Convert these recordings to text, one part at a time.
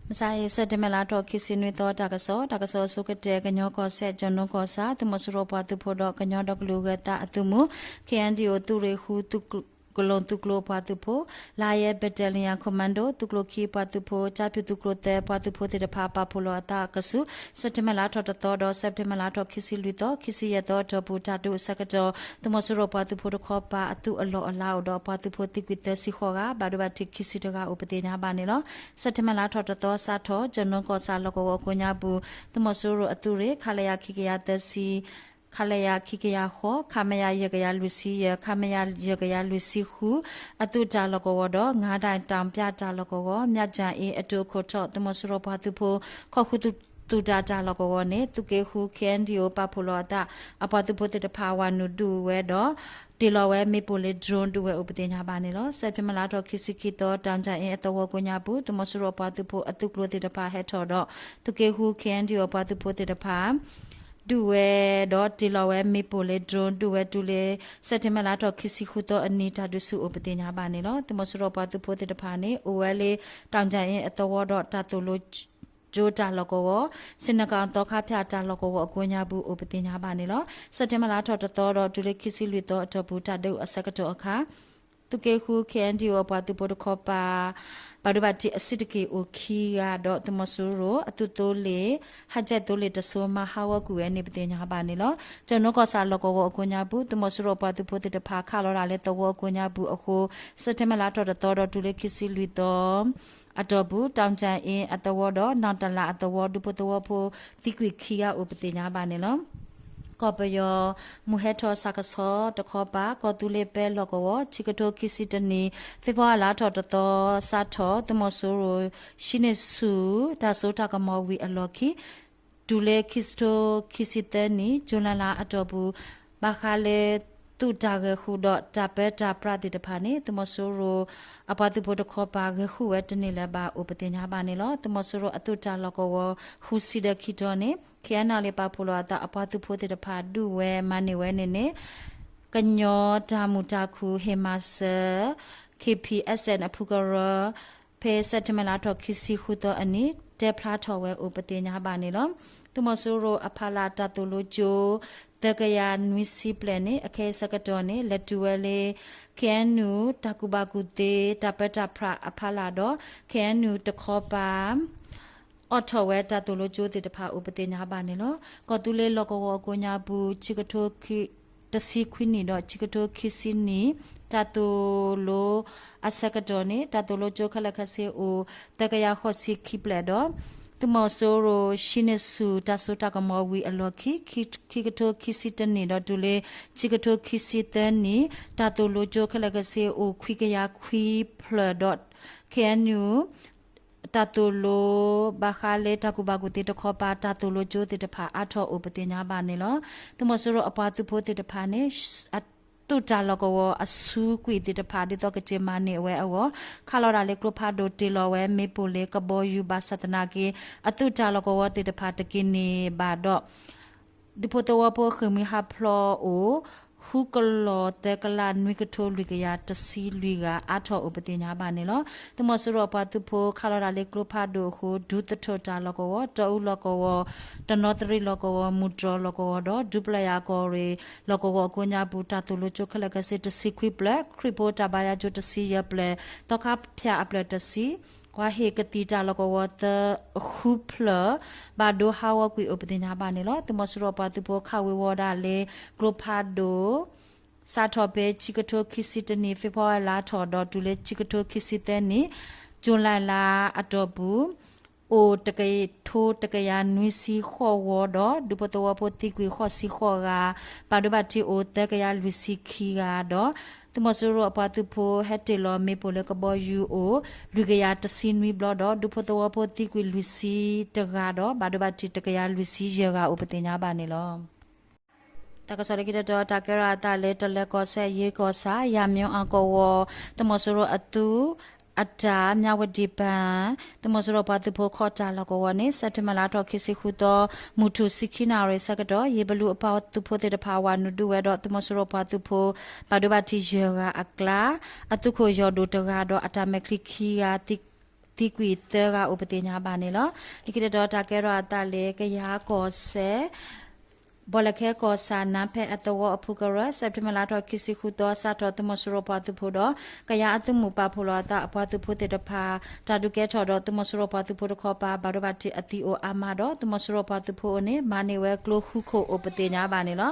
မုၢ်ဆါအံၤ စဲးပထ့ဘၢၣ်လါထီၣ်ခံဆံနွံသီ တၢ်ကစီၣ်, တၢ်ကစီၣ်အဆိကတၢၢ် ကညီကီၢ်စဲၣ် ကၠိၣ်နိကီၢ်ဆၣ် သုးမီၤစိရိၤပှၤသုးဖိဒီးကညီဒီကလုာ်ဂဲၤသးအသုးမုၢ် ခ့ၣ်အဲၣ်ယူၣ် သုးရ့ၣ်ဃု သုးကလိၤသုးကျိၤပှၤသုးဖိ Lion Battalion Commando သုးကျိၤခံပှၤသုးဖိ ကၠါဖၠူၣ်သုးကျိၤသၢပှၤသုးဖိသ့ၣ်တဖၣ် ပာ်ဖှိၣ်လီၤအသးအကဆူး စဲးပထ့ဘၢၣ်လါထီၣ်တသီဒီး စဲးပထ့ဘၢၣ်လါထီၣ်ခံဆံလွံၢ်သီ ခံဆံယဲၢ်သီအတီၢ်ပူၤ တၢ်ဒုးအဆၢကတီၢ် သုးမီၤစိရိၤပှၤသုးဖိတခီပၤ အသုးအလီၢ်အလၤအိၣ်ဒီး ပှၤသုးဖိသံကွံာ်သၢဆံဃိးဂၤ ဘၣ်ဒိဘၣ်ထံးခံဆံတဂၤအိၣ်ပသ့ၣ်ညါဘၣ်န့ၣ်လီၤ. စဲးပထ့ဘၢၣ်လါထီၣ်တသီစးထီၣ် ကၠိၣ်နိကီၢ်ဆၣ်လီၢ်ကဝီၤအကိးညါပူၤ သုးမီၤစိရိၤအသုးရ့ၣ် ခလရ ခံကယၤသၢဆံ ခလရ ခံကယၤဃိး ခမရ ယဲၢ်ကယၤလွံၢ်ဆံယဲၢ် ခမရ ယဲၢ်ကယၤလွံၢ်ဆံဃု အသုးတၢ်လီၢ်ကဝီၤဒီး ငါးဒိုင် တၢ်ပၠၣ်တၢ်လီၢ်ကဝီၤ မၠၣ်ကၠၣ်အ့ အတုၤခိၣ်ထီၣ် သုးမီၤစိရိၤပှၤသုးဖိ ခီၣ်ဃုသုးတၢ်တၢ်လီၢ်ကဝီၤန့ၣ် သုးက့ဃု ခ့ၣ်အဲၣ်ယူၣ် ပာ်ဖှိၣ်လီၤအသး အပှၤသုးဖိသ့ၣ်တဖၣ် ဝၤနုာ်ဒုးဝဲဒီး တ့ၢ်လီၤဝဲမ့ၣ်ပိၢ်လၢ drone ဒုးဝဲအိၣ်ပသ့ၣ်ညါဘၣ်န့ၣ်လီၤ. စဲးပထ့ဘၢၣ်လါထီၣ်ခံဆံခံသီ တၢ်ကၠၣ်အ့အသဝီကိးညါပူၤ သုးမီၤစိရိၤအပှၤသုးဖိအသုးကျိၤသ့ၣ်တဖၣ်ဟဲထီၣ်ဒီး သုးက့ဃု ခ့ၣ်အဲၣ်ယူၣ် အပှၤသုးဖိသ့ၣ်တဖၣ် ဒုးဝဲဒီးတ့ၢ်လီၤဝဲမ့ၣ်ပိၢ်လၢ drone ဒုးဝဲတုၤလၢ စဲးပထ့ဘၢၣ်လါထီၣ်ခံဆံဃုသီအနံၤ တၢ်ဒုးဆူၣ်အိၣ်ပသ့ၣ်ညါဘၣ်န့ၣ်လီၤ. သုးမီၤစိရိၤပှၤသုးဖိသ့ၣ်တဖၣ်န့ၣ် အိၣ်ဝဲလၢ တၢ်ကၠၣ်အ့အသဝီဒီးတၢ်သိၣ်လိကၠိတၢ်လီၢ်ကဝီၤ စ့ၣ်နီၤကီၣ်သီခါဖၠၣ်တၢ်လီၢ်ကဝီၤအကိးညါပူၤအိၣ်ပသ့ၣ်ညါဘၣ်န့ၣ်လီၤ. စဲးပထ့ဘၢၣ်လါထီၣ်တသီဒီးတုၤလၢခံဆံလွံၢ်သီအတီၢ်ပူၤ တၢ်ဒုးအဆၢကတီၢ်အခါ သုးက့ဃု ခ့ၣ်အဲၣ်ယူၣ် အပှၤသုးဖိတခီပၤ ဘၣ်ဒိဘၣ်ထံးအဆံးတက့ၢ်အိၣ်ခံဂၤဒီး သုးမီၤစိရိၤအသုးသိလ့ၣ် ဟးကၠဲၣ်သိလ့ၣ်တစိၤ မၤဟးဂီၤကွံာ်ဝဲန့ၣ်ပသ့ၣ်ညါဘၣ်န့ၣ်လီၤ. ကၠိၣ်နိကီၢ်ဆၣ်လီၢ်ကဝီၤအကိးညါပူၤ သုးမီၤစိရိၤအပှၤသုးဖိသ့ၣ်တဖၣ် ခးလီၤတၢ်လၢသဝီအကိးညါပူၤအဃိ စဲးပထ့ဘၢၣ်လါထီၣ်တသီဒီးတုၤလၢခံဆံလွံၢ်သီ အတီၢ်ပူၤ တၢ်ကၠၣ်အ့အသဝီဒီး နီၣ်တလးအသဝီ ဒူဖိသဝီဖိသံကွံာ်ခံဂၤအိၣ်ပသ့ၣ်ညါဘၣ်န့ၣ်လီၤ. ကီၢ်ပယီၤ မုၢ်ဟဲထီၣ်ဆၣ်ကဆီတခီပၤ ကီၢ်သူလ့ၤပဲလီၢ်ကဝီၤ ခံကထိခံဆံတနံၣ် ဖ့ၤဘြူၤအါရံၤလါထီၣ်တသီစးထီၣ် သုးမီၤစိရိၤ ဟံးန့ၢ်ဆူၣ် တၢ်စိတၢ်ကမီၤဝံၤအလီၢ်ခံ တုၤလၢခံကထိခံဆံသၢနံၣ် ကၠူၤလဲလါအတီၢ်ပူၤ ဘၣ်ဃးလၢ သုးတၢ်ဂဲၤဃုာ်ဒီးတၢ်ပၢတၢ်ပြးသ့ၣ်တဖၣ်န့ၣ် သုးမီၤစိရိၤအပှၤသုးဖိတခီပၤ ဂဲၤဃုာ်ဝဲတန့ၢ်လၢၤဘၣ်အိၣ်ပသ့ၣ်ညါဘၣ်န့ၣ်လီၤ. သုးမီၤစိရိၤအသုးတၢ်လီၢ်ကဝီၤ ဃုဆံဒီးခံတီၤန့ၣ် ခ့ၣ်အဲၣ်ယူၣ် ပာ်ဖှိၣ်လီၤအသးအပှၤသုးဖိသ့ၣ်တဖၣ် ဒုးဝဲမၤန့ၢ်ဝဲန့ၣ်န့ၣ် ကညီတၢ်မုာ်တၢ်ခုၣ်ဟ့ၣ်မၤစၢၤ ခ့ၣ်ပံၣ်အဲၣ်စဲၣ် အဖုကရၢ ဖဲစဲးပထ့ဘၢၣ်လါထီၣ်ခံဆံဃုသီအနံၤ တဲဖျါထီၣ်ဝဲအိၣ်ပသ့ၣ်ညါဘၣ်န့ၣ်လီၤ. သုးမီၤစိရိၤအဖီလာ်တၢ်သိၣ်လိကၠိ သၢကယၤနွံဆံဘျဲၣ်န့ၣ် အခဲအံၤဆၢကတီၢ်န့ၣ် လဲၤတုၤဝဲလၢ ခ့ၣ်အဲၣ်ယူၣ် တၢ်ကူၣ်ဘၣ်ကူၣ်သ့ တၢ်ပၢတၢ်ပြးအဖီလာ်ဒီး ခ့ၣ်အဲၣ်ယူၣ်တခီပၤ အိးထီၣ်ဝဲတၢ်သိၣ်လိကၠိသ့ၣ်တဖၣ်အိၣ်ပသ့ၣ်ညါဘၣ်န့ၣ်လီၤ. ကီၢ်သူလ့ၤလီၢ်ကဝီၤအကိးညါပူၤ ခံကထိ တဆံခွံနံၣ်ဒီး ခံကထိခံဆံနံၣ် တၢ်သိၣ်လိအဆၢကတီၢ်န့ၣ် တၢ်သိၣ်လိကၠိခဲလၢာ်ခဲဆ့အိၣ် သၢကယၤဃိးဆံခံဘျဲၣ်ဒီး သုးမီၤစိရိၤဟံးန့ၢ်ဆူၣ်တၢ်စိတၢ်ကမီၤဝံၤအလီၢ်ခံ ခံကထိခံဆံတနံၣ်ဒီးတုၤလၢ ခံကထိခံဆံသၢနံၣ် တၢ်သိၣ်လိကၠိခဲလၢာ်ခဲဆ့အိၣ်ခွံကယၤခွံဖျၢၣ်ဒီး ခ့ၣ်အဲၣ်ယူၣ် တၢ်သိၣ်လိ ဘၣ်ဃးလၢတၢ်ကူၣ်ဘၣ်ကူၣ်သ့တခီပၤ တၢ်သိၣ်လိကၠိသ့ၣ်တဖၣ်အါထီၣ်အိၣ်ပသ့ၣ်ညါဘၣ်န့ၣ်လီၤ. သုးမီၤစိရိၤအပှၤသုးဖိသ့ၣ်တဖၣ်န့ၣ် သုးတၢ်လီၢ်ကဝီၤအစုကွံာ်သ့ၣ်တဖၣ် ဒ်သိးကစၢၢ်မၤန့ၢ်အဝဲအဂီၢ် ခးလီၤတၢ်လၢကျိဖးဒိၣ်တ့ၢ်လီၤဝဲမ့ၣ်ပိၢ်လၢကဘီယူၤဘၣ်ဆၣ်သနာ်က့ အသုးတၢ်လီၢ်ကဝီၤသ့ၣ်တဖၣ်တက့ၤန့ၢ်ဘၣ်ဒီး ဒူဖိသဝီဖိဃ့ၢ်မှံဟးဖျိးအိၣ် ဃုကလီၤသၢကလးနွံကထိလွံၢ်ကယၤတဆံလွံၢ်ဂၤအါထီၣ်အိၣ်ပသ့ၣ်ညါဘၣ်န့ၣ်လီၤ. သုးမီၤစိရိၤအပှၤသုးဖိခးလီၤတၢ်လၢကျိဖးဒိၣ်အဃိ ဒူသထၢၣ်တၢ်လီၢ်ကဝီၤ တီအူလီၢ်ကဝီၤ တနီသရံၣ်လီၢ်ကဝီၤ မုၢ်တြီၢ်လီၢ်ကဝီၤဒီး ဒူပျဲၢ်ယၤကီၢ်ရ့ၣ်လီၢ်ကဝီၤအကိးညါပူၤ တၢ်သိၣ်လိကၠိခဲလၢာ်ခဲဆ့တဆံခွံဖျၢၣ် ခရံာ်ဖိတၢ်ဘါယွၤကၠိတဆံယဲၢ်ဖျၢၣ် သီခါဖၠၣ်အဖျၢၣ်တဆံ ကွၢ်ဟ့ၣ်ကသံၣ်တၢ်လီၢ်ကဝီၤသၢ ဃုဖျၢၣ် ဘၣ်ဒိဟးဂီၤကွံာ်အိၣ်ပသ့ၣ်ညါဘၣ်န့ၣ်လီၤ. သုးမီၤစိရိၤအပှၤသုးဖိခးဝ့ၤဝီၤဒၣ်လၢ ကျိဖးဒိၣ် စးထီၣ်ဖဲခံကထိခံဆံတနံၣ် ဖ့ၤဘြူၤအါရံၤလါထီၣ်ဒီးတုၤလၢခံကထိခံဆံသၢနံၣ် ကၠူၤလဲလါအတီၢ်ပူၤ အိၣ်တကထိတကယၤနွံဆံဃိးဝီၤဒီး ဒူဖိသဝီဖိသံကွံာ်ဃိးဆံဃိးဂၤ ဘၣ်ဒိဘၣ်ထံးအိၣ်သၢကယၤလွံၢ်ဆံခံဂၤဒီး သုးမီၤစိရိၤအပှၤသုးဖိဟဲတ့ၢ်လီၤမ့ၣ်ပိၢ်လၢကဘီယူၤအိၣ် လွံၢ်ကယၤတဆံနွံဘျီဒီး ဒူဖိသဝီဖိသံကွံာ်လွံၢ်ဆံတဂၤဒီး ဘၣ်ဒိဘၣ်ထံးတကယၤလွံၢ်ဆံယဲၢ်ဂၤအိၣ်ပသ့ၣ်ညါဘၣ်န့ၣ်လီၤ. တၢ်ကစီၣ်လၢခံတတီၤ တၢ်ကဲထီၣ်အသးလၢ တလၢၤကီၢ်စဲၣ် ယ့ကီၢ်ဆၣ် ယၤမျိအကဝီၤ သုးမီၤစိရိၤအသုး အတၢ် မြဝတီဘဏ် သုးမီၤစိရိၤပှၤသုးဖိခီၣ်တၢ်လီၢ်ကဝီၤန့ၣ် စဲးပထ့ဘၢၣ်လါထီၣ်ခံဆံဃုသီ မုၢ်ထူၣ်ဆံခံနၣ်ရံၣ်ဆၢကတီၢ် ယ့ဘလူအပှၤသုးဖိသ့ၣ်တဖၣ် ဝၤနုာ်ဒုးဝဲဒီး သုးမီၤစိရိၤပှၤသုးဖိ ဘၣ်ဒိဘၣ်ထံးယဲၢ်ဂၤအကျါ အသုးခိၣ်ယီၢ်ဒိၣ်တဂၤဒီး အတၢ်မဲာ်ချံခံဂၤသံ သံကွံာ်သၢဂၤအိၣ်ပသ့ၣ်ညါဘၣ်န့ၣ်လီၤ. လၢခံတတီၤတၢ်ကဲထီၣ်အသးလၢ ကယၤကီၢ်စဲၣ် ဘီၣ်လဲၣ်ခဲကီၢ်ဆၣ် နါဖဲအသဝီအဖုကရၢ စဲးပထ့ဘၢၣ်လါထီၣ်ခံဆံဃုသီ စးထီၣ်သုးမီၤစိရိၤပှၤသုးဖိဒီး ကယၤအသုးမုၢ်ပာ်ဖှိၣ်လီၤအသးအပှၤသုးဖိသ့ၣ်တဖၣ် တၢ်ဒုးကဲထီၣ်ဒီး သုးမီၤစိရိၤပှၤသုးဖိတခီပၤ ဘၣ်ဒိဘၣ်ထံးအသံအိၣ်အါမးဒီး သုးမီၤစိရိၤပှၤသုးဖိအအိၣ်န့ၣ် မၤန့ၢ်ဝဲကျိဃုခိၣ်အိၣ်ပသ့ၣ်ညါဘၣ်န့ၣ်လီၤ.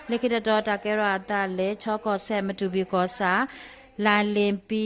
လၢခံတတီၤတၢ်ကဲထီၣ်အသးလၢ ခၠီကီၢ်စဲၣ် မတူၣ်ဘံၣ်ကီၢ်ဆၣ် လါလ့ၤပံ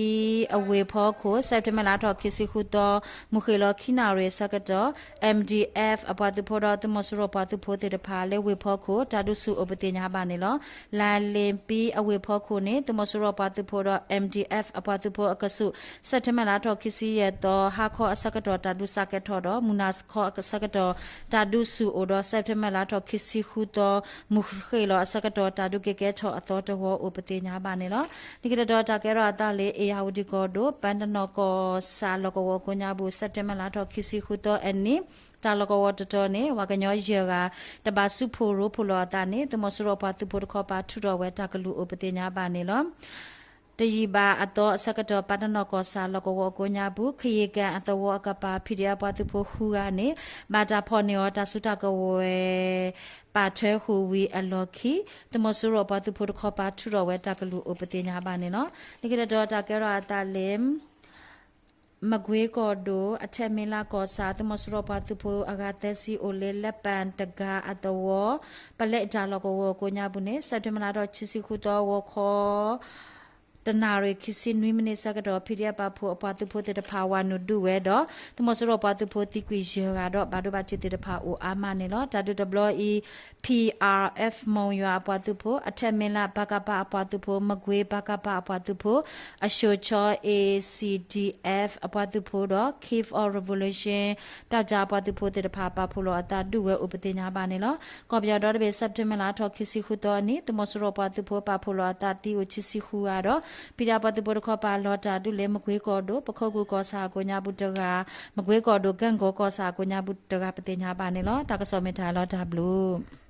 အဝ့ၢ်ဖီခိၣ် စဲးပထ့ဘၢၣ်လါထီၣ်ခံဆံဃုသီ မုၢ်ဃ့ၢ်လီၤခံနၣ်ရံၣ်အဆၢကတီၢ် M D F အပှၤသုးဖိဒီး သုးမီၤစိရိၤပှၤသုးဖိသ့ၣ်တဖၣ် လၢဝ့ၢ်ဖီခိၣ် တၢ်ဒုးဆူၣ်အိၣ်ပသ့ၣ်ညါဘၣ်န့ၣ်လီၤ. လါလ့ၤပံအဝ့ၢ်ဖီခိၣ်န့ၣ် သုးမီၤစိရိၤပှၤသုးဖိဒီး M D F အပှၤသုးဖိအကဆူး စဲးပထ့ဘၢၣ်လါထီၣ်ခံဆံယဲၢ်သီ ဟါခီအဆၢကတီၢ် တၢ်ဒုးစးကဲထီၣ်ဒီး မုၢ်နၤခီအဆၢကတီၢ် တၢ်ဒုးဆူၣ်အိၣ်ဒီး စဲးပထ့ဘၢၣ်လါထီၣ်ခံဆံဃုသီ မုၢ်ဃ့ၢ်လီၤအဆၢကတီၢ် တၢ်ဒုးကကဲထီၣ်အသီတဝီအိၣ်ပသ့ၣ်ညါဘၣ်န့ၣ်လီၤ. လၢခံတတီၤတၢ်ကဲထီၣ်အသးလၢ အ့ၣ်ယၣ်ဝတံၣ်ကီၢ်ဒိၣ် ပၢ်တနီၣ်ကီၢ်ဆၣ်လီၢ်ကဝီၤကိးညါပူၤ စဲးပထ့ဘၢၣ်လါထီၣ်ခံဆံဃုသီအနံၤ တၢ်လီၢ်ကဝီၤတတီၤန့ၣ် ပှၤကညီယဲၢ်ဂၤ တဘၣ်ဆူၣ်ဖှိၣ်ရိဖှိၣ်လီၤအသးန့ၣ် သုးမီၤစိရိၤပှၤသုးဖိတခီပၤ ထုးထီၣ်ဝဲတၢ်ကလုၢ်အိၣ်ပသ့ၣ်ညါဘၣ်န့ၣ်လီၤ. တယံာ်ဘၣ်အသီအဆၢကတီၢ် ပၢ်တနီၣ်ကီၢ်ဆၣ်လီၢ်ကဝီၤအကိးညါပူၤ ခယ့ၣ်ကၣ်အသဝီအကပၤ P D F ပှၤသုးဖိဃုဂၤန့ၣ် ဘၣ်တၢ်ဖီၣ်န့ၢ်အီၤ တၢ်စုတၢ်ကဝဲၤ ပာ်ထွဲဃုာ်ဝံၤအလီၢ်ခံ သုးမီၤစိရိၤပှၤသုးဖိတခီပၤ ထုးထီၣ်ဝဲတၢ်ကလုၢ်အိၣ်ပသ့ၣ်ညါဘၣ်န့ၣ်လီၤ. လၢခံတတီၤတၢ်ကဲထီၣ်အသးလၢ မကွ့ကီၢ်ဒိၣ် အထက်မင်းလမ်းကီၢ်ဆၣ် သုးမီၤစိရိၤပှၤသုးဖိအဂၤသၢဆံအိၣ်လၢ လၢပၣ်တဂၤအသဝီ ပလဲတၢ်လီၢ်ကဝီၤကိးညါပူၤန့ၣ် စဲးပထ့ဘၢၣ်လါထီၣ်ခံဆံဃုသီ ဂီၤခီ တနၣ်ရံၣ်ခံဆံနွံမံးနံးဆၢကတီၢ် P D F ပာ်ဖှိၣ်အပှၤသုးဖိသ့ၣ်တဖၣ် ဝၤနုာ်ဒုးဝဲဒီး သုးမီၤစိရိၤပှၤသုးဖိသံကွံာ်ယဲၢ်ဂၤဒီး ဘၣ်ဒိဘၣ်ထံးသ့ၣ်တဖၣ်အိၣ်အါမးန့ၣ်လီၤ. တၢ်ဒုးတဘျီအံၤ P R F မုၢ်ယွၤအပှၤသုးဖိ အထက်မင်းလမ်း ပကဖ အပှၤသုးဖိ မကွ့ ပကဖ အပှၤသုးဖိ အၡိၣ်ခၠီ A C D F အပှၤသုးဖိဒီး Kiev of Revolution ပျီၢ်ကၠၢ်အပှၤသုးဖိသ့ၣ်တဖၣ် ပာ်ဖှိၣ်လီၤအသးဒုးဝဲအိၣ်ပသ့ၣ်ညါဘၣ်န့ၣ်လီၤ. ကီၢ်ပယီၤဒီတဘ့ၣ် စဲးပထ့ဘၢၣ်လါထီၣ်ခံဆံဃုသီအနံၤ သုးမီၤစိရိၤပှၤသုးဖိပာ်ဖှိၣ်လီၤအသးသံအိၣ်ခံဆံဃုဂၤဒီး P D F ပှၤသုးဖိတခီပၤလီၤတၢ်ဒုးလၢ မကွ့ကီၢ်ဒိၣ် ပခိၣ်ကူၣ်ကီၢ်ဆၣ်အကိးညါပူၤတဂၤ မကွ့ကီၢ်ဒိၣ် ကၣ်ကီၤကီၢ်ဆၣ်အကိးညါပူၤတဂၤပသ့ၣ်ညါဘၣ်န့ၣ်လီၤ. တၢ်ကစီၣ်မ့ၢ်တၢ်လီၤတၢ်ဘျုး